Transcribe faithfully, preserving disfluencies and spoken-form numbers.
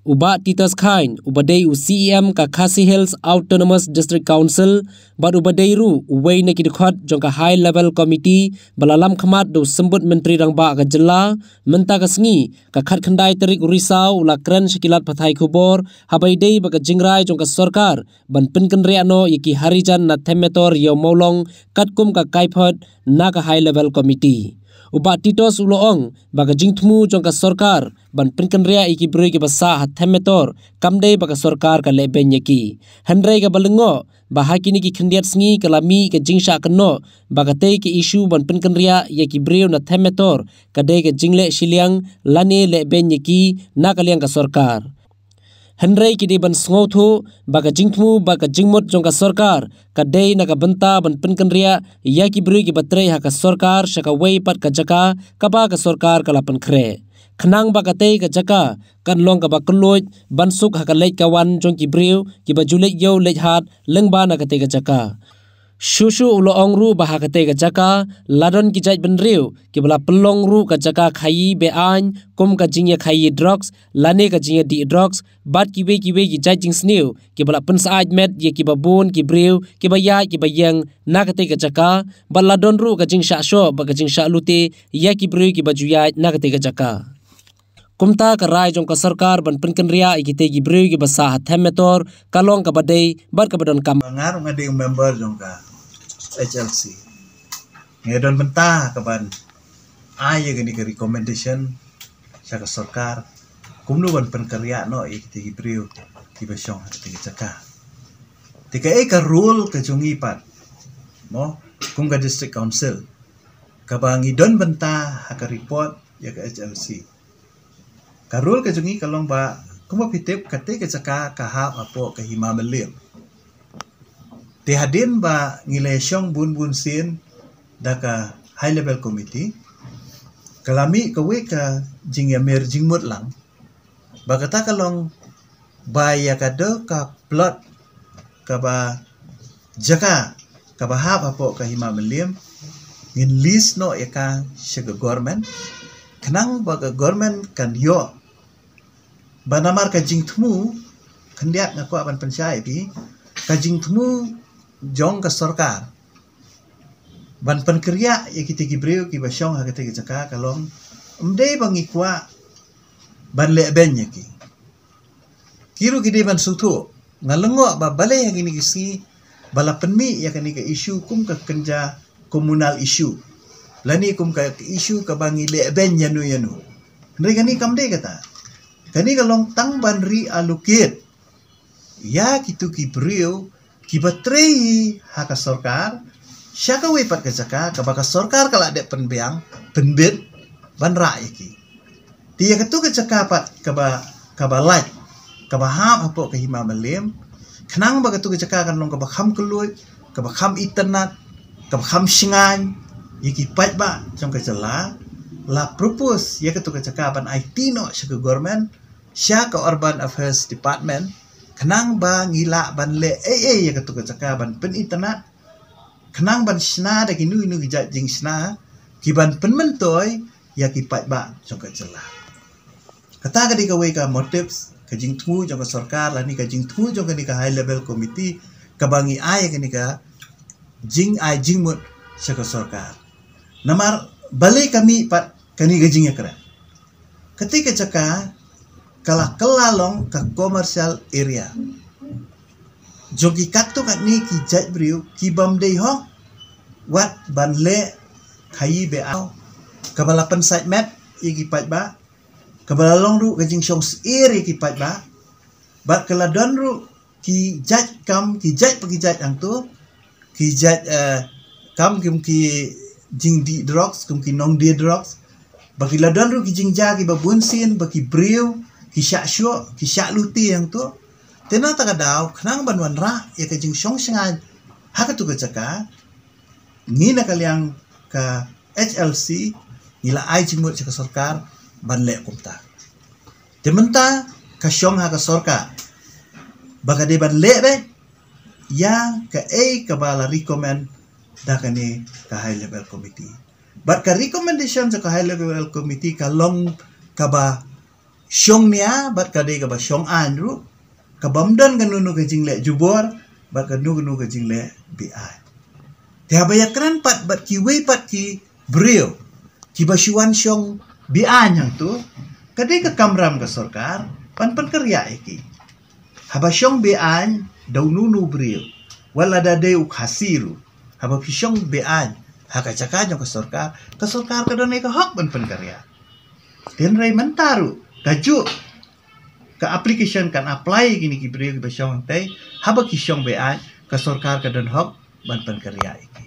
U Bah Titus Chyne, uba dei u C E M ka Khasi Hills Autonomous District Council, bad uba dei ruh uwei na ki dkhot jong ka High Level Committee ba la lam khmat da u Symbud Myntri Rangbah ka jylla, mynta ka sngi, ka khatkhyndai tarik u Risaw u la kren sha ki lad pathai khubor, haba ïadei bad ka jingrai jong ka sorkar ban pynkynriah noh ïa ki Harijan na Them Metor Ïew Mawlong katkum ka kaiphod na ka High Level Committee. U Bah Titus u la ong ba ka jingthmu jong ka sorkar ban pynkynriah ïa ki briew kiba sah ha Them Metor kam dei ba ka sorkar ka lehbeiñ ïa ki. Hynrei kaba lyngngoh ba ha kine ki khyndiat sngi ka la mih ka jingshah kynnoh ba katei ka issue ban pynkynriah ïa ki briew na Them Metor ka dei ka jingleh shiliang lane lehbeiñ ïa ki na ka liang ka sorkar. Hynrei ki dei ban sngewthuh ba ka jingthmu bad ka jingmut jong ka sorkar ka dei na ka bynta ban pynkynriah ïa ki briew kiba trei ha ka sorkar sha kawei pat ka jaka kaba ka sorkar ka la pynkhreh. Khnang ba katei ka jaka kan long kaba kylluid ban suk ha ka leit ka wan jong ki briew kiba ju leit ïew leit hat lyngba na katei ka jaka. Shuh shuh u la ong ruh ba ha katei ka jaka la don ki jait bynriew kiba la pynlong ruh ka jaka khaïi be-aiñ kum ka jingïakhaïi drugs lane ka jingïadih drugs bad kiwei kiwei ki jait jingsniew kiba la pynsyaid met ïa kiba bun ki briew kiba ïaid kiba ïeng na katei ka jaka bad la don ruh ka jingshah shoh bad ka jingshah lute ïa ki briew kiba ju ïaid na katei ka jaka. Kumta ka rai jong ka sorkar ban pynkynriah ïa kitei ki briew kiba sah ha Them Metor ka long kaba dei bad kaba donkam. Nga ruh nga dei u member jong ka H L C. Nga don bynta ka ban ai ïa kane ka recommendation sha ka sorkar kumno ban pynkynriah noh ïa kitei ki briew kiba shong ha kitei ki jaka. Te kaei ka role ka jong ngi pat, mo, kum ka District Council kaba ngi don bynta ha ka report ïa ka H L C. Ka role ka jong ngi ka long ba kumba phi tip katei ka jaka ka hap hapoh ka Hima Mylliem. Te hadien ba ngi la shong bun bun sien da ka High Level Committee ka la mih kawei ka jingïamir jingmut lang ba kata ka long ba ïa ka dei ka plot kaba jaka kaba hap hapoh ka Hima Mylliem ngin lease noh ïa ka sha ka government khnang ba ka government kan ïoh ba namar ka jingthmu khyndiat nga kwah ban pynshai ïa phi ka jingthmu jong ka sorkar ban pynkynriah ïa kitei ki briew kiba shong ha kitei ki jaka ka long ym dei ba ngi kwah ban lehbeiñ ïa ki. Ki ruh ki dei ban sngewthuh. Nga lyngngoh ba balei ha kine ki sngi ba la pynmih ïa kane ka issue kum ka kynja communal issue lane kum ka issue kaba ngi lehbeiñ ïano ïano. Hynrei kane kam dei kata. Kane ka long tang ban reallocate ïa kitu ki briew kiba trei ha ka sorkar sha kawei pat ka jaka kaba ka sorkar ka la dep pynbiang pynbit ban rah ïa ki. Te ïa katu ka jaka pat kaba kaba lait kaba hap hapoh ka Hima Mylliem khnang ba katu ka jaka kan long kaba kham kylluid, kaba kham itynnad, kaba kham shngaiñ ïa ki paidbah jong ka jylla, la propose ïa katu ka jaka ban aiti noh sha ka government, sha ka Urban Affairs Department khnang ba ngi lah ban leh ei ei ïa katu ka jaka ban pynitynnad khnang ban shna da kino kino ki jait jingshna ki ban pynmyntoi ïa ki paidbah jong ka jylla. Kata ka dei kawei ka motives ka jingthmu jong ka sorkar lane ka jingthmu jong kane ka High Level Committee kaba ngi ai kane ka jingai jingmut sha ka sorkar. Namar balei ka mih pat kane ka jingïakren. Kata ka jaka ka la kylla long ka commercial area jong ki katto katne ki jait briew ki bym dei hok wat ban leh khaïi be-aiñ kaba la pynsait met ïa ki paidbah kaba la long ruh ka jingshong syier ïa ki paidbah bad ka la don ruh ki jait kam ki jait pa ki jait hangto ki jait eh, kam kum ki jingdih drugs kum ki nongdih drugs ba ki la don ruh ki jingjia kiba bun sien ba ki briew ki shah shoh ki shah lute hangto. Te na kata ka daw khnang ban wanrah ïa ka jingshong shngaiñ ha katu ka jaka ngi na ka liang ka H L C ngi la ai jingmut sha ka sorkar ban leh kumta. Te mynta ka shong ha ka sorkar ba ka dei ban leh beit ïa kaei kaba la recommend da kane ka High Level Committee. Bad ka recommendation jong ka High Level Committee ka long kaba shong nia bad ka dei kaba shong aiñ ruh, ka bym don kano kano ka jingleh jubor bad kano kano ka jingleh be-aiñ. Te haba ïakren pat bad kiwei pat ki briew kiba shu wan shong be-aiñ hangto, ka dei ka kamram ka sorkar ban pynkynriah ïa ki. Haba shong be-aiñ da uno uno u briew, wat lada dei u Khasi ruh, haba phi shong be-aiñ ha ka jaka jong ka sorkar, ka sorkar ka don ïa ka hok ban pynkynriah. Hynrei mynta ruh kajuh ka application kan apply ïa kine ki briew kiba shong hangtei, haba ki shong be-aiñ, ka sorkar ka don hok ban pynkynriah ïa ki.